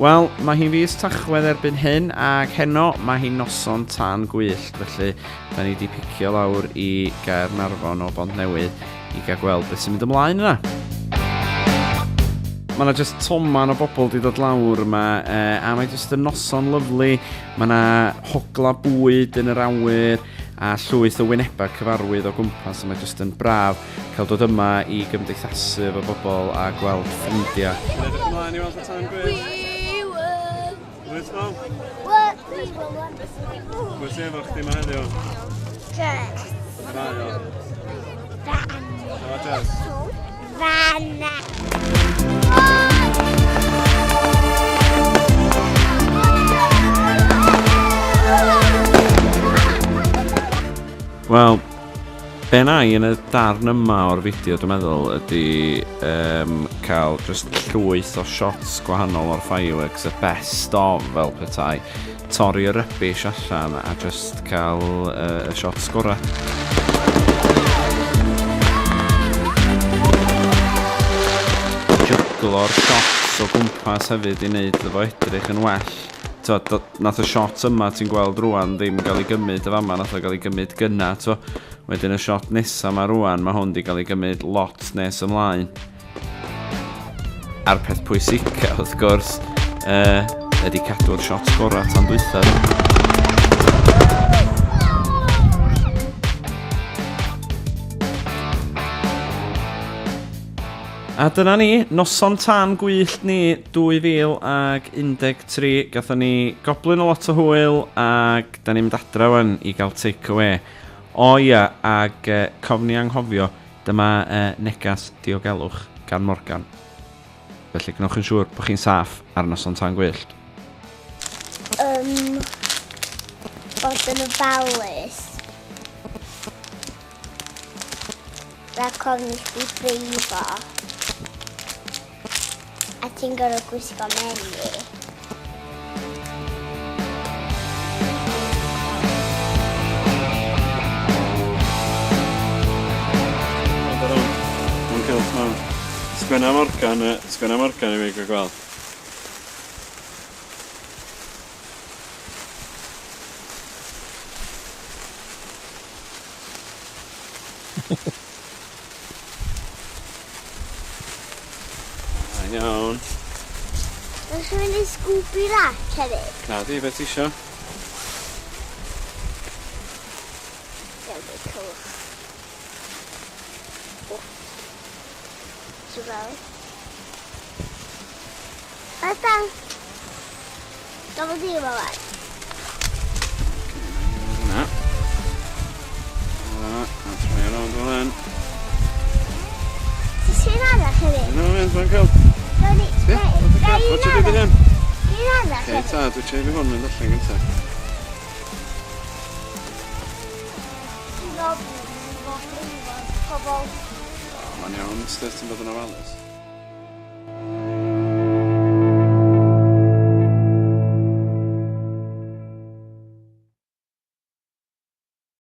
Wel, mae hi'n fis Tachwedd erbyn hyn, ac heno mae hi'n noson tân gwyllt, felly da ni wedi picio lawr i Gaernarfon o Bontnewydd i gael gweld beth sy'n mynd ymlaen yna. Mae yna just toman o bobl wedi dod lawr yma, a mae just yn noson lyfli. Mae yna hogla bwyd yn yr awyr, a llwyth o wynebau cyfarwydd o gwmpas, a mae just yn braf cael dod yma i gymdeithasu efo bobl a gweld ffrindiau. Ti'n edrych ymlaen i weld y tân gwyllt? Wyt, Mom? Pwy sydd efo chdi ma heddiw? Jess. Mae o. Fan. Efo Jess? Fan. Wel, be na i yn y darn yma o'r fideo, dwi'n meddwl, ydy cael just llwyth o shots gwahanol o'r fireworks, y best of fel petai. Torri y rubbish allan a just cael y shots gorau. Jyglo'r shots o gwmpas hefyd i wneud iddo fo edrych yn well. Nath y shot yma ti'n gweld rwan ddim gael ei gymryd y fama, nath o gael ei gymryd gynna, t'wo. Wedyn y shot nesa ma rwan, mae hwn di gael ei gymryd lot nes ymlaen. A'r peth pwysica, wrth gwrs, ydy cadw'r shot gorau tan dwytha. A dyna ni, noson tân gwyllt ni 2013. Gathon ni goblyn o lot o hwyl ac da ni'n mynd adra wan i gael take away. O ia, ac cofni anghofio, dyma negas diogelwch gan Morgan. Felly gwnewch yn siŵr bod chi'n saff ar noson tân gwyllt. Bod yn ofalus. Rhaid ofn i chdi brifo. A ti'n gorfod gwisgo menyw. Mae'n kilt mawr. Sgwenna Morgan, sgwenna Morgan i fi gael gweld. Iawn. Ydych chi'n mynd i Scooby Rat hefyd? Na di, beth ti isio? Iawn, dwi'n cylch. O. Ti'n gweld? Ydyn. Double D yma wan. Na. Na, a troi ar rownd fel hyn. Ti sy'n arall hefyd? Na, mynd, mae'n cael. Ti? What you do hyn? Un arall hefyd. Ta, dwi'n trio fi hwn mynd allan gyntaf. Pobol. Mae'n iawn, styr ti'n bod yn ofalus.